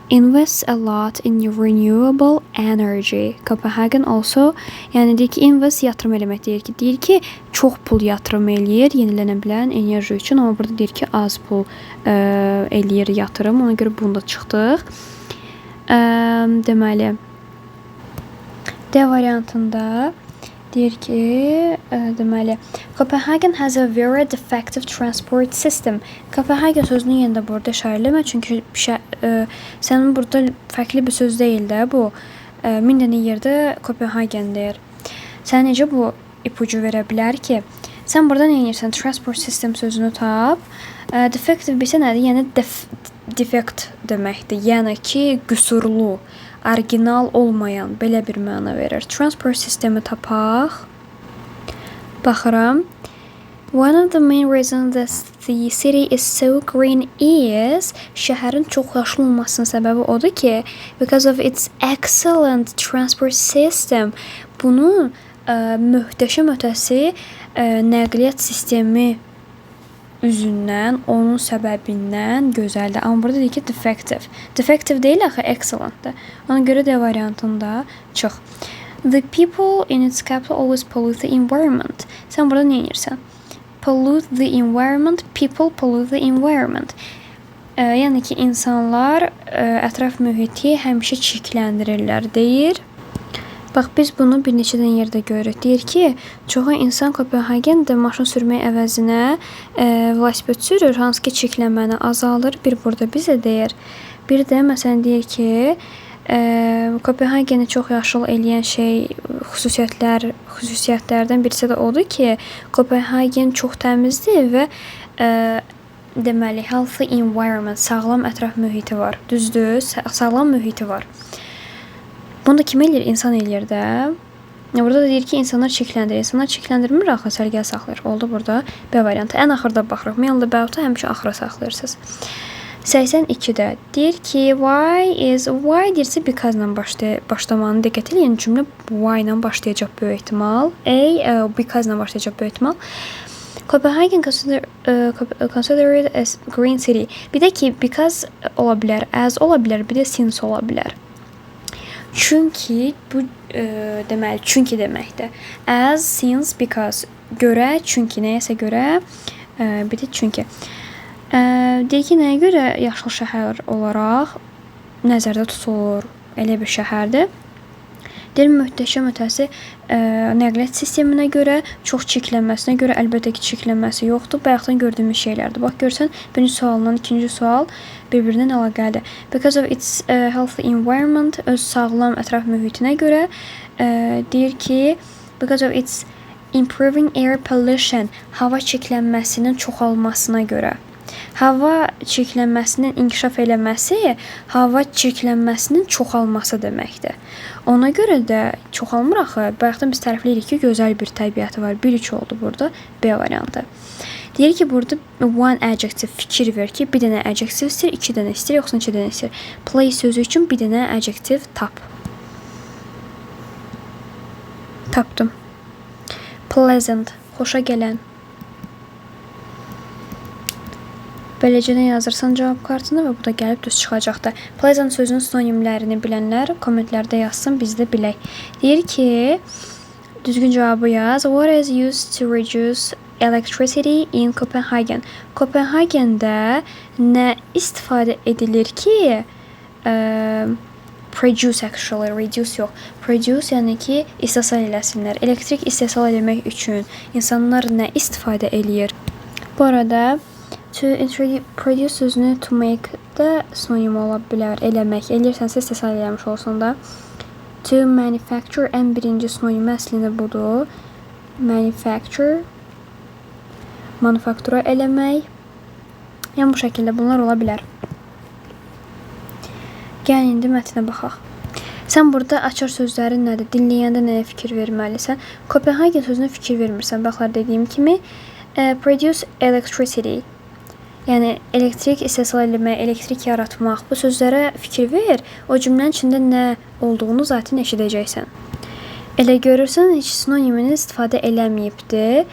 invests a lot in renewable energy. Copenhagen also, yəni deyir ki, invest yatırım eləmək deyir ki, deyir ki, çox pul yatırım eləyir yenilənə bilən enerji üçün, amma burada deyir ki, az pul eləyir yatırım. Ona görə bunu da çıxdıq. Deməli, D variantında deyir ki, deməli, Copenhagen has a very defective transport system. Copenhagen sözünü yenə də burada işarə eləmə, çünki sənin burada fərqli bir söz deyil də bu. Min dənə yerdə Copenhagen deyir. Sən necə bu ipucu verə bilər ki? Sən burada nə edirsən? Transport system sözünü tap. Defective bilsə nədir? Yəni defect deməkdir. Yəni ki, qüsurlu, orijinal olmayan belə bir məna verir. Transport sistemi tapaq. Baxıram. One of the main reasons that the city is so green is, şəhərin çox yaşıl olmasının səbəbi odur ki, because of its excellent transport system. Bunun möhtəşəm ötəsi nəqliyyat sistemi üzündən, onun səbəbindən gözəldir. Amma burada deyir ki, defective. Defective deyil axı, excellentdir. Ona görə D variantında çıx. The people in its capital always pollute the environment. Sən burada nə edirsən? Pollute the environment, people pollute the environment. Yəni ki, insanlar ətraf mühiti həmişə çirkləndirirlər deyir. Bax, biz bunu bir neçə dənə yerdə görürük. Deyir ki, çoxu insan Kopenhagendə maşın sürmək əvəzinə velosiped sürür, hansı ki, çirklənməni azaldır. Bir burada bizə deyir. Bir də məsələn deyir ki, Kopenhageni çox yaşıl eləyən şey, xüsusiyyətlərdən birisi də odur ki, Kopenhagen çox təmizdir və deməli, healthy environment, sağlam ətraf mühiti var. Düzdür, sağlam mühiti var. Bunu da kim eləyir? İnsan eləyir də. Burada da deyir ki, insanlar çirkləndirir. İnsanlar çirkləndirmir axı, səliqəli saxlayır. Oldu burada B variantı. Ən axırda baxırıq. Mainly about-ı həmişə axıra saxlayırsınız. 82-də deyir ki, why is, why deyirsə because ilə başlamanı diqqət eləyin. Cümlə why ilə başlayacaq böyük ehtimal. A, because ilə başlayacaq böyük ehtimal. Copenhagen considered as green city. Bir də ki, because ola bilər, as ola bilər, bir də since ola bilər. Çünki bu, deməli, çünki deməkdir. As, since, because görə, çünki nəyəsə görə, bir də çünki. Deyir ki, nəyə görə yaşıl şəhər olaraq nəzərdə tutulur, elə bir şəhərdir. Deyir, möhtəşəm ötəsi nəqliyyat sisteminə görə, çox çirklənməsinə görə, əlbəttə ki, çirklənməsi yoxdur. Bayaqdan gördüyümüz şeylərdir. Bax, görsən, birinci sualla ikinci sual bir-birindən əlaqəlidir. Because of its healthy environment, öz sağlam ətraf mühitinə görə, deyir ki, because of its improving air pollution, hava çirklənməsinin çoxalmasına görə. Hava çirklənməsinin inkişaf eləməsi, hava çirklənməsinin çoxalması deməkdir. Ona görə də çoxalmır axı. Bayaqdan biz tərifləyirik ki, gözəl bir təbiəti var. 1-3 oldu burada B variantı. Deyir ki, burada one adjective fikir ver ki, bir dənə adjective istəyir, iki dənə istəyir, yoxsa neçə dənə istəyir. Place sözü üçün bir dənə adjective tap. Tapdım. Pleasant, xoşa gələn. Beləcə nə yazırsan cavab kartına və bu da gəlib düz çıxacaqdır. Pleasant sözünün sinonimlərini bilənlər kommentlərdə yazsın, biz də bilək. Deyir ki, düzgün cavabı yaz. What is used to reduce electricity in Copenhagen? Kopenhagendə nə istifadə edilir ki, produce actually, reduce yox. Produce, yəni ki, istehsal eləsinlər. Elektrik istehsal eləmək üçün insanlar nə istifadə eləyir? Bu arada to produce sözünü to make də sinonim ola bilər. Eləmək. Eləyirsənsə istehsal eləmiş olsun da. To manufacture ən birinci sinonimi əslində budur. Manufacture, manufaktura eləmək. Yəni bu şəkildə bunlar ola bilər. Gəlin indi mətnə baxaq. Sən burada açar sözlərin nədir? Dinləyəndə nəyə fikir verməlisən? Kopenhagen sözünə fikir vermirsən. Baxlar dediyim kimi, produce electricity. Yəni elektrik istehsal etmək, elektrik yaratmaq. Bu sözlərə fikir ver. O cümlənin içində nə olduğunu zaten eşidəcəksən. Elə görürsən, heç sinonimini istifadə eləməyibdir.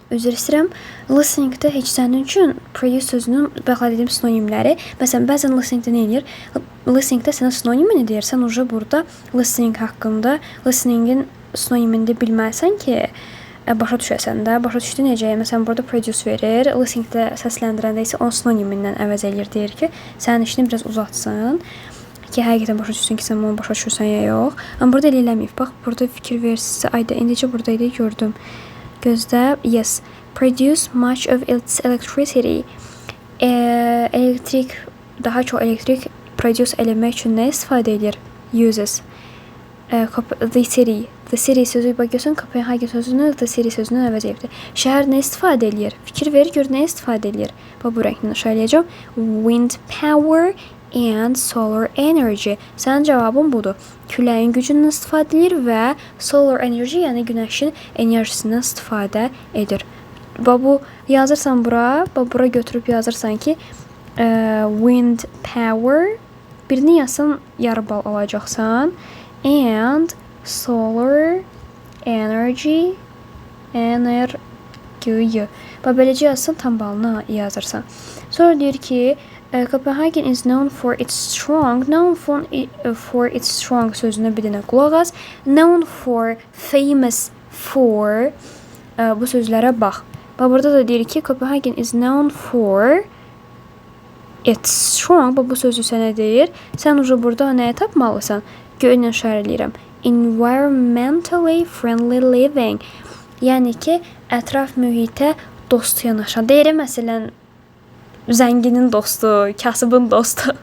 Üzr istəyirəm. Listening-də heç sənin üçün produce sözünün bayaq dediyim sinonimləri. Məsələn, bəzən listening-də nə edir? Listening-də sənə sinonimini deyir. Sən уже burada listening haqqında, listening-in sinonimini də bilməlisən ki, başa düşəsən də. Başa düşdü necə? Məsələn, burada produce verir. Listening-də səsləndirəndə isə onun sinonimindən əvəz eləyir. Deyir ki, sənin işini biraz uzatsın ki, həqiqətən başa düşsün ki, sən bunu başa düşürsən ya yox. Amma burada elə eləməyib. Bax, burada fikir versə, ayda indicə burada idi, gördüm. Gözlə, yes. Produce much of its electricity. Elektrik, daha çox elektrik produce eləmək üçün nə istifadə edir? Uses. The city. The city sözü bax görsən, Kopenhagen sözünü the city sözündən əvəz edibdir. Şəhər nə istifadə eləyir? Fikir ver, gör nə istifadə eləyir. Bax bu rənglə aşağı eləyəcəm. Wind power and solar energy. Sənin cavabın budur. Küləyin gücündən istifadə edir və solar energy, yəni günəşin enerjisindən istifadə edir. Bax bu yazırsan bura, bax bura götürüb yazırsan ki, wind power, birini yazsan yarı bal alacaqsan, and solar energy, energy. Bax beləcə yazsan tam balını yazırsan. Sonra deyir ki, Copenhagen is known for its strong, known for its strong sözünə bir dənə qulaq as. Known for, famous for, bu sözlərə bax. Bax burada da deyir ki, Copenhagen is known for its strong. Bax bu sözü sənə deyir. Sən уже burada nəyi tapmalısan? Göylə işarə eləyirəm. Environmentally friendly living. Yəni ki, ətraf mühitə dost yanaşan. Deyirəm, məsələn, zənginin dostu, kasıbın dostu.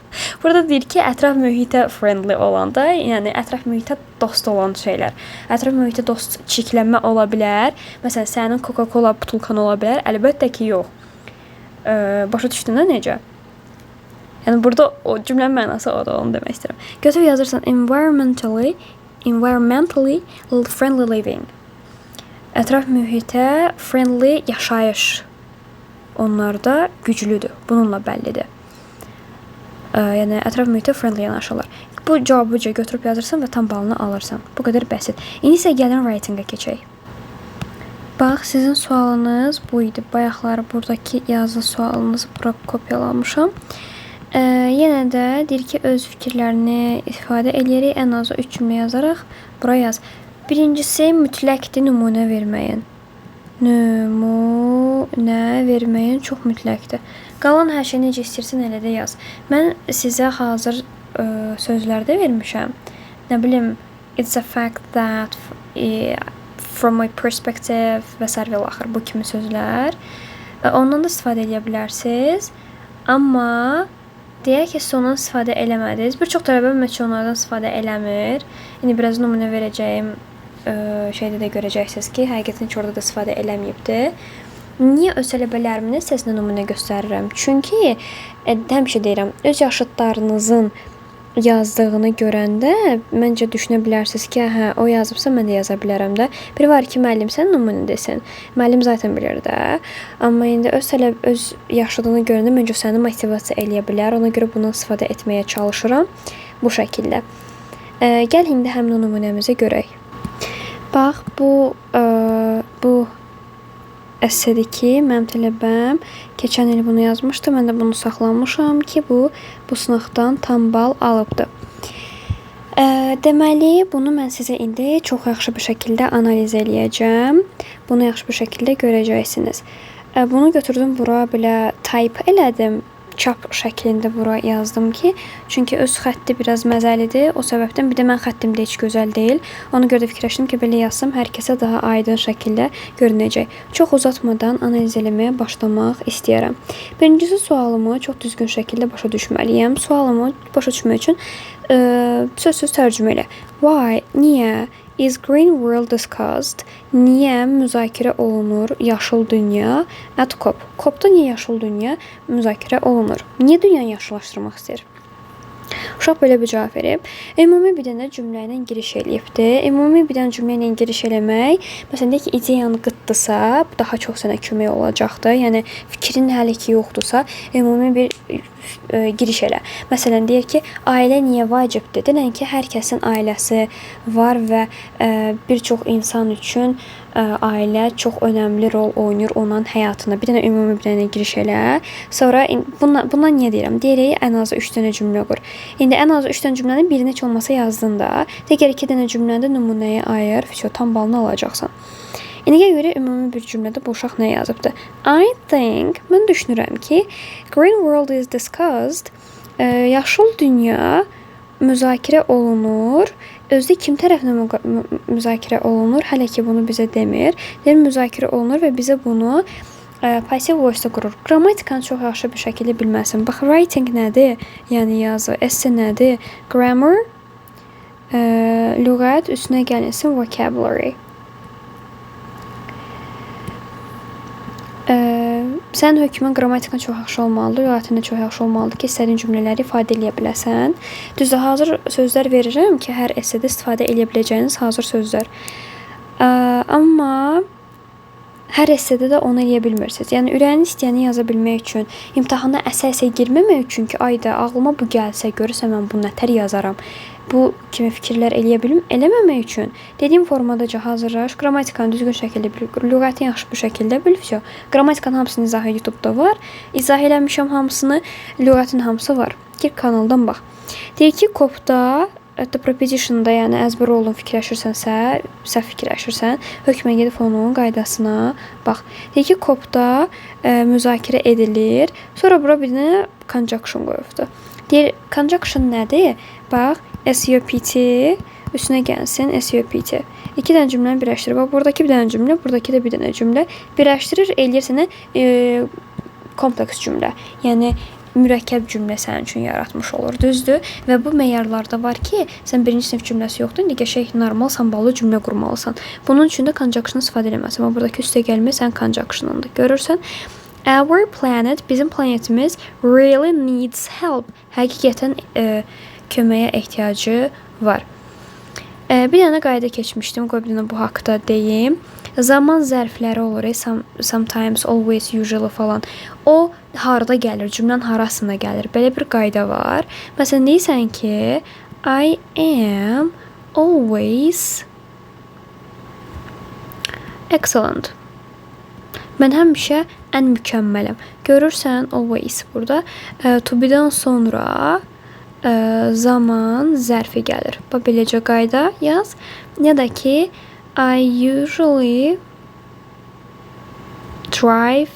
Burada deyir ki, ətraf mühitə friendly olanda, yəni ətraf mühitə dost olan şeylər. Ətraf mühitə dost çiklənmə ola bilər. Məsələn, sənin Coca-Cola butulkan ola bilər. Əlbəttə ki, yox. Başa düşdün də necə? Yəni burada o cümlənin mənası odur, onu demək istəyirəm. Götür yazırsan environmentally friendly living. Ətraf mühitə friendly yaşayış onlarda güclüdür. Bununla bəllidir. Yəni ətraf mühitə friendly yanaşırlar. Bu cavabı götürüb yazırsan və tam balını alırsan. Bu qədər bəsit. İndi isə gəlin writing-a keçək. Bax, sizin sualınız bu idi. Bayaqları buradakı yazı sualınızı bura kopyalamışam. Yenə də deyir ki, öz fikirlərini ifadə eləyərək ən azı 3 cümlə yazaraq bura yaz. Birincisi mütləqdir nümunə verməyin. Nümunə verməyin çox mütləqdir. Qalan hər şey necə istəyirsən elə də yaz. Mən sizə hazır sözlər də vermişəm. Nə bilim, it's a fact that, from my perspective və sair və axır bu kimi sözlər. Ondan da istifadə edə bilərsiniz. Amma deyək ki, siz ondan istifadə eləmədiniz. Bir çox tələbə ümumiyyətcə onlardan istifadə eləmir. İndi biraz nümunə verəcəyim şeydə də görəcəksiniz ki, həqiqətən heç orada da istifadə eləməyibdir. Niyə öz tələbələrimin səsinə nümunə göstərirəm? Çünki həmişə deyirəm, öz yaşıdlarınızın yazdığını görəndə məncə düşünə bilərsiniz ki, hə, o yazıbsa mən də yaza bilərəm də. Bir var ki, müəllim sən nümunə desin. Müəllim zaten bilir də. Amma indi öz yaşıdını görəndə məncə səni motivasiya eləyə bilər. Ona görə bundan istifadə etməyə çalışıram bu şəkildə. Gəl indi həmin o nümunəmizi görək. Bax, bu əsədir ki, mənim tələbəm keçən il bunu yazmışdı. Mən də bunu saxlamışam ki, bu sınaqdan tam bal alıbdır. Deməli, bunu mən sizə indi çox yaxşı bir şəkildə analiz eləyəcəm. Bunu yaxşı bir şəkildə görəcəksiniz. Bunu götürdüm, bura belə type elədim. Çap şəklində bura yazdım ki, çünki öz xətti biraz məzəlidir. O səbəbdən bir də mən xəttim də heç gözəl deyil. Ona görə də fikirləşdim ki, belə yazsam hər kəsə daha aydın şəkildə görünəcək. Çox uzatmadan analiz eləməyə başlamaq istəyirəm. Birincisi, sualımı çox düzgün şəkildə başa düşməliyəm. Sualımı başa düşmək üçün söz-söz tərcümə elə. Why? Niyə? is Green World discussed? Niyə müzakirə olunur yaşıl dünya at COP? COP-da niyə yaşıl dünya müzakirə olunur? Niyə dünyanı yaşıllaşdırmaq istəyir? Uşaq belə bir cavab verib. Ümumi bir dənə cümlə ilə giriş eləyibdir. Ümumi bir dənə cümlə ilə giriş eləmək, məsələn, deyək ki, ideyan qıtdırsa, bu daha çox sənə kömək olacaqdır. Yəni, fikrin hələ ki yoxdursa, ümumi bir giriş elə. Məsələn, deyir ki, ailə niyə vacibdir? Denən ki, hər kəsin ailəsi var və bir çox insan üçün ailə çox önəmli rol oynayır onun həyatında. Bir dənə ümumi bir dənə giriş elə. Sonra bundan niyə deyirəm? Deyirək, ən azı 3 dənə cümlə qur. İndi ən azı 3 dənə cümləni birini heç olmasa yazdın da, digər 2 dənə cümləni də nümunəyə ayır, vəsə tam balını alacaqsan. İndi gəl görək ümumi bir cümlədə bu uşaq nə yazıbdır. I think, mən düşünürəm ki, Green World is discussed, yaşıl dünya müzakirə olunur. Özü kim tərəfindən müzakirə olunur? Hələ ki bunu bizə demir. Deyir, müzakirə olunur və bizə bunu passive voice-da qurur. Qrammatikanı çox yaxşı bir şəkildə bilməlisən. Bax, writing nədir? Yəni yazı. Essay nədir? Grammar, lüğət, üstünə gəlinsin vocabulary. Sənin hökmən qrammatikan çox yaxşı olmalıdır, lüğətin də çox yaxşı olmalıdır ki, istədiyin cümlələri ifadə eləyə biləsən. Düzdür, hazır sözlər verirəm ki, hər essedə istifadə eləyə biləcəyiniz hazır sözlər. Amma hər essedə də onu eləyə bilmirsiniz. Yəni, ürəyini istəyəni yaza bilmək üçün, imtahana əsə-əsə girməmək üçün ki, ayda ağlıma bu gəlsə, görürsən mən bunu nətər yazaram. Bu kimi fikirlər eləməmək üçün dediyim formadaca hazırlaş, qrammatikanı düzgün şəkildə bil, lüğəti yaxşı bir şəkildə bil, vəsə. Qrammatikanın hamısının izahı YouTube-da var. İzah eləmişəm hamısını, lüğətin hamısı var. Gir kanaldan bax. Deyir ki, COP-da, hətta preposition-da, yəni əzbər olduğunu fikirləşirsənsə, səhv fikirləşirsən, hökmən gedib onun qaydasına bax. Deyir ki, COP-da müzakirə edilir. Sonra bura bir dənə conjunction qoyubdur. Deyir, conjunction nədir? Bax, SUPT üstünə gəlsin SUPT. İki dənə cümləni birləşdirir. Bax, buradakı bir dənə cümlə, buradakı da bir dənə cümlə. Birləşdirir, eləyir sənə kompleks cümlə. Yəni, mürəkkəb cümlə sənin üçün yaratmış olur, düzdür? Və bu meyarlarda var ki, sən birinci sinif cümləsi yoxdur, indi qəşəng normal samballı cümlə qurmalısan. Bunun üçün də conjunction istifadə eləməlisən. Amma buradakı üstə gəlmə sənin conjunction'ındır. Görürsən? Our planet, bizim planetimiz really needs help. Həqiqətən köməyə ehtiyacı var. Bir dənə qayda keçmişdim, qoy bir dənə bu haqda deyim. Zaman zərfləri olur, sometimes, always, usually falan. O harada gəlir, cümlənin harasında gəlir? Belə bir qayda var. Məsələn, deyirsən ki, I am always excellent. Mən həmişə ən mükəmmələm. Görürsən, always burada. To be-dən sonra zaman zərfi gəlir. Bax, beləcə qayda yaz. Ya da ki, I usually drive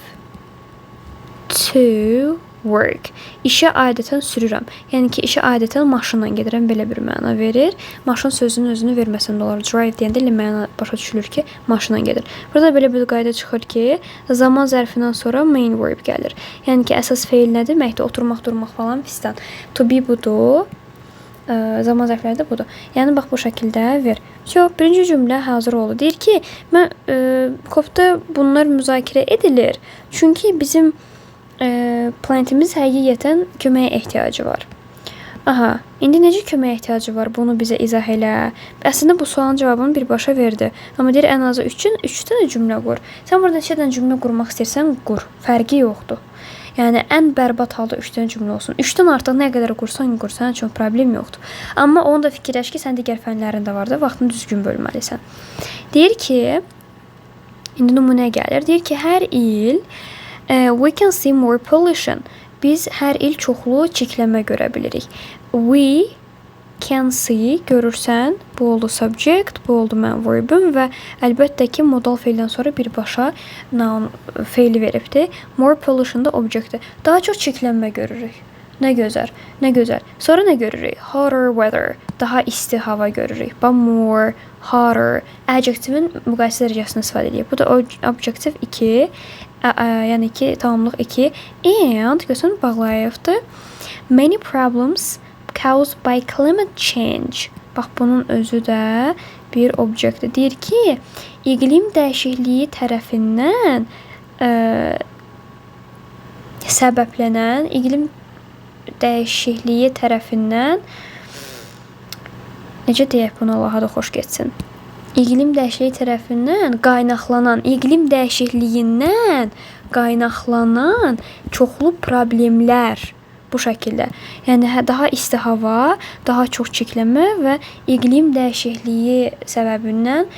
to work. İşə adətən sürürəm. Yəni ki, işə adətən maşınla gedirəm, belə bir məna verir. Maşın sözünün özünü verməsən də olar. Drive deyəndə elə məna başa düşülür ki, maşınla gedir. Burada belə bir qayda çıxır ki, zaman zərfindən sonra main verb gəlir. Yəni ki, əsas feil nə deməkdir? Oturmaq, durmaq falan fistan. To be budur. Zaman zərfləri də budur. Yəni, bax, bu şəkildə ver. Yox, birinci cümlə hazır oldu. Deyir ki, mən COP-da bunlar müzakirə edilir. Çünki bizim planetimiz həqiqətən köməyə ehtiyacı var. Aha, indi necə köməyə ehtiyacı var? Bunu bizə izah elə. Əslində, bu sualın cavabını birbaşa verdi. Amma deyir, ən azı 3 dənə cümlə qur. Sən burada neçə dənə cümlə qurmaq istəyirsən, qur. Fərqi yoxdur. Yəni, ən bərbad halda 3 dənə cümlə olsun. 3-dən artıq nə qədər qursan, qur. Sənin üçün problem yoxdur. Amma onu da fikirləş ki, sən digər fənlərin də var da, vaxtını düzgün bölməlisən. Deyir ki, indi nümunə gəlir. Deyir ki, hər il we can see more pollution. Biz hər il çoxlu çirklənmə görə bilirik. We can see, görürsən, bu oldu subject, bu oldu mən verbim və əlbəttə ki, modal feildən sonra birbaşa noun feili veribdir. More pollution da objectdir. Daha çox çirklənmə görürük. Nə gözəl, nə gözəl. Sonra nə görürük? Hotter weather, daha isti hava görürük. Bax, more, hotter, adjectivin müqayisə dərəcəsini istifadə edir. Bu da objective 2, yəni ki, tamamlıq 2. And, görürsən, bağlayıbdır. Many problems caused by climate change. Bax, bunun özü də bir obyektdir. Deyir ki, iqlim dəyişikliyi tərəfindən səbəblənən, iqlim dəyişikliyi tərəfindən, necə deyək bunu, Allaha da xoş getsin. İqlim dəyişikliyi tərəfindən qaynaqlanan, iqlim dəyişikliyindən qaynaqlanan çoxlu problemlər bu şəkildə. Yəni, daha isti hava, daha çox çirklənmə və iqlim dəyişikliyi səbəbindən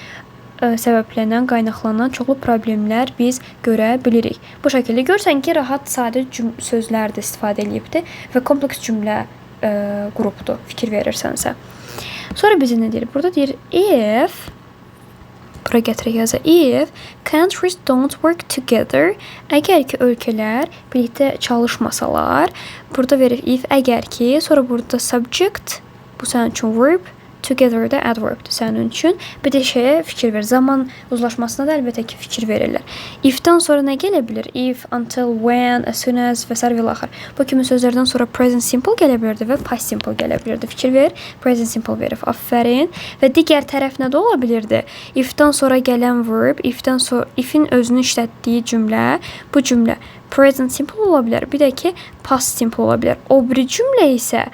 səbəblənən, qaynaqlanan çoxlu problemlər biz görə bilirik. Bu şəkildə görürsən ki, rahat, sadə sözlər də istifadə eləyibdir və kompleks cümlə qurubdur, fikir verirsənsə. Sonra bizə nə deyir? Burada deyir, if, bura gətirək yaza, if countries don't work together, əgər ki, ölkələr birlikdə çalışmasalar, burada verir if, əgər ki, sonra burada subject, bu sənin üçün verb, together də adverbdir sənin üçün. Bir də şeyə fikir ver. Zaman uzlaşmasına da əlbəttə ki, fikir verirlər. If-dən sonra nə gələ bilər? If, until, when, as soon as və sair və ilaxır. Bu kimi sözlərdən sonra present simple gələ bilirdi və past simple gələ bilirdi. Fikir ver, present simple verib. Aferin. Və digər tərəf nə də ola bilirdi? If-dən sonra gələn verb, if-dən sonra if-in özünü işlətdiyi cümlə, bu cümlə present simple ola bilər. Bir də ki, past simple ola bilər. O biri cümlə isə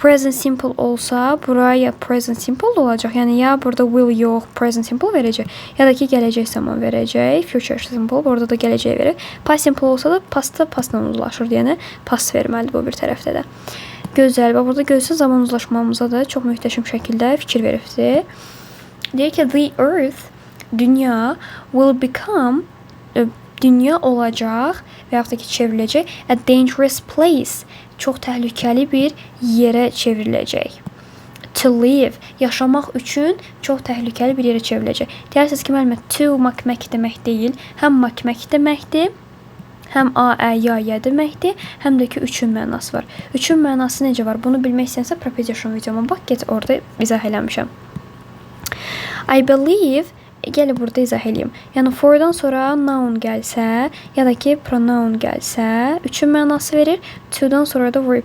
present simple olsa, buraya present simple olacaq. Yəni, ya burada will yox, present simple verəcək, ya da ki, gələcək zaman verəcək, future simple, burada da gələcək verir. Past simple olsa da pastda pastla uzlaşır, yəni past verməlidir bu bir tərəfdə də. Gözəl. Bax, burada gözəl zaman uzlaşmamıza da çox möhtəşəm şəkildə fikir veribdir. Deyir ki, the earth, dünya, will become, dünya olacaq və yaxud da ki, çevriləcək a dangerous place, çox təhlükəli bir yerə çevriləcək. To live, yaşamaq üçün çox təhlükəli bir yerə çevriləcək. Deyirsiniz ki, müəllimə, to mak-mək demək deyil, həm mak-mək deməkdir, həm a, ə, ya, yə deməkdir, həm də ki, üçün mənası var. Üçün mənası necə var? Bunu bilmək istəyənsə preposition videoma bax, get orada izah eləmişəm. I believe, gəl burada izah eləyim. Yəni, for-dan sonra noun gəlsə, ya da ki, pronoun gəlsə, üçün mənası verir. To-dan sonra da verb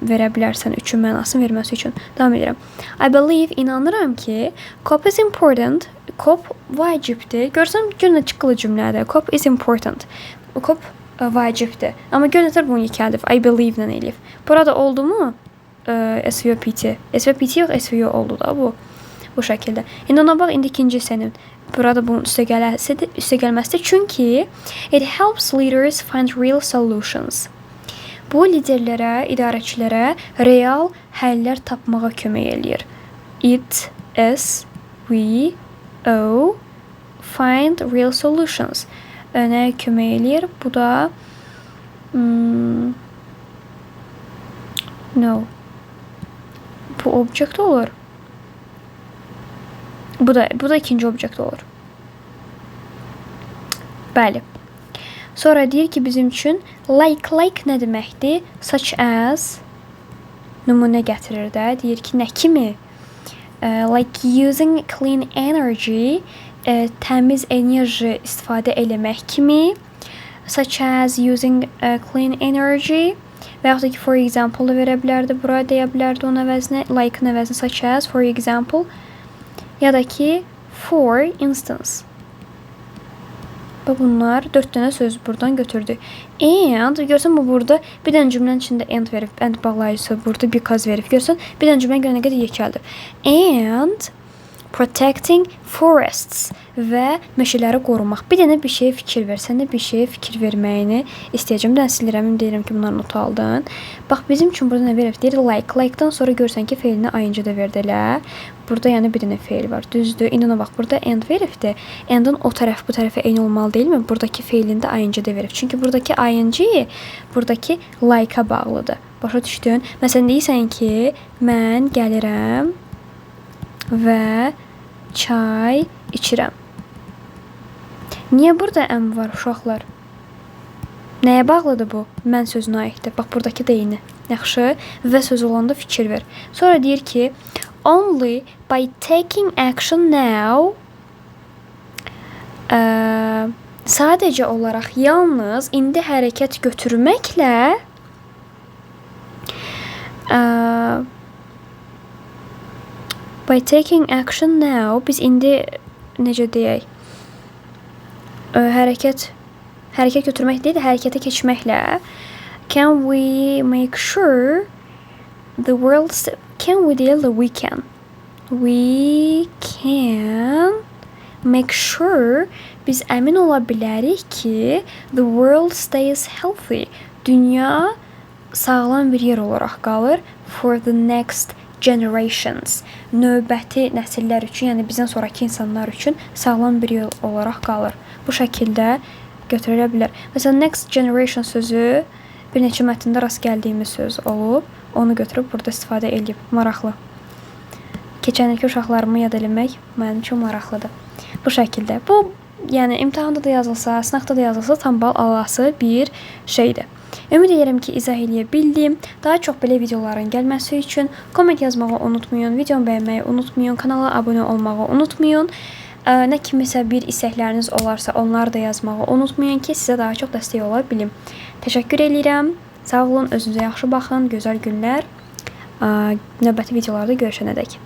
verə bilərsən üçün mənasını verməsi üçün. Davam edirəm. I believe, inanıram ki, COP is important. COP vacibdir. Görsən, gör nə çıxılı cümlədir. COP is important. COP vacibdir. Amma gör nətər bunu yekəldir. I believe ilə eləyib. Burada oldu mu? SVO PT. SVO PT yox, SVO oldu da bu. Bu şəkildə. İndi ona bax, indi ikinci hissənin burada bunun üstə gələsidir, üstə gəlməsidir. Çünki it helps leaders find real solutions. Bu liderlərə, idarəçilərə real həllər tapmağa kömək eləyir. It, S, V, O, find real solutions. Nəyə kömək eləyir? Bu da no. Bu object olur. Bu da ikinci object olur. Bəli. Sonra deyir ki, bizim üçün like nə deməkdir? Such as nümunə gətirir də. Deyir ki, nə kimi? Like using clean energy, təmiz enerji istifadə eləmək kimi. Such as using clean energy və yaxud da ki, for example da verə bilərdi, bura deyə bilərdi onun əvəzinə, like-ın əvəzinə such as, for example ya da ki, for instance. Və bunlar 4 dənə söz buradan götürdük. And, görsən bu burada bir dənə cümlənin içində and verib, and bağlayıcısı burada because verib. Görsən, bir dənə cümləni görə nə qədər yekəldir. And protecting forests və meşələri qorumaq. Bir dənə bir şeyə fikir ver. Sən də bir şeyə fikir verməyini istəyəcəm. Bir dənə silirəm, deyirəm ki, bunları not aldın. Bax, bizim üçün burada nə verib? Deyir like. Like-dan sonra görsən ki, feilini ing də verdi elə. Burada yəni bir dənə feil var. Düzdür. İndi ona bax, burada and veribdir. And-ın o tərəf bu tərəfə eyni olmalı deyilmi? Buradakı feilini də ing də verib. Çünki buradakı ing buradakı like-a bağlıdır. Başa düşdün? Məsələn, deyirsən ki, mən gəlirəm və çay içirəm. Niyə burada am var, uşaqlar? Nəyə bağlıdır bu? Mən sözünə aiddir. Bax, buradakı da eyni. Yaxşı. Və sözü olanda fikir ver. Sonra deyir ki, only by taking action now, sadəcə olaraq yalnız indi hərəkət götürməklə By taking action now, biz indi necə deyək? Hərəkət götürmək deyil də, hərəkətə keçməklə can we make sure the world, can we deyil də we can. We can make sure, biz əmin ola bilərik ki, the world stays healthy. Dünya sağlam bir yer olaraq qalır for the next generations. Növbəti nəsillər üçün, yəni bizdən sonrakı insanlar üçün sağlam bir yer olaraq qalır. Bu şəkildə götürülə bilər. Məsələn, next generation sözü bir neçə mətndə rast gəldiyimiz söz olub. Onu götürüb burada istifadə edib. Maraqlı. Keçən ilki uşaqlarımı yad eləmək mənim üçün maraqlıdır. Bu şəkildə. Bu, yəni imtahanda da yazılsa, sınaqda da yazılsa tam bal alası bir şeydir. Ümid edirəm ki, izah eləyə bildim. Daha çox belə videoların gəlməsi üçün komment yazmağı unutmayın, videomu bəyənməyi unutmayın, kanala abunə olmağı unutmayın. Nə kimisə bir istəkləriniz olarsa, onları da yazmağı unutmayın ki, sizə daha çox dəstək ola bilim. Təşəkkür eləyirəm. Sağ olun, özünüzə yaxşı baxın, gözəl günlər. Növbəti videolarda görüşənədək.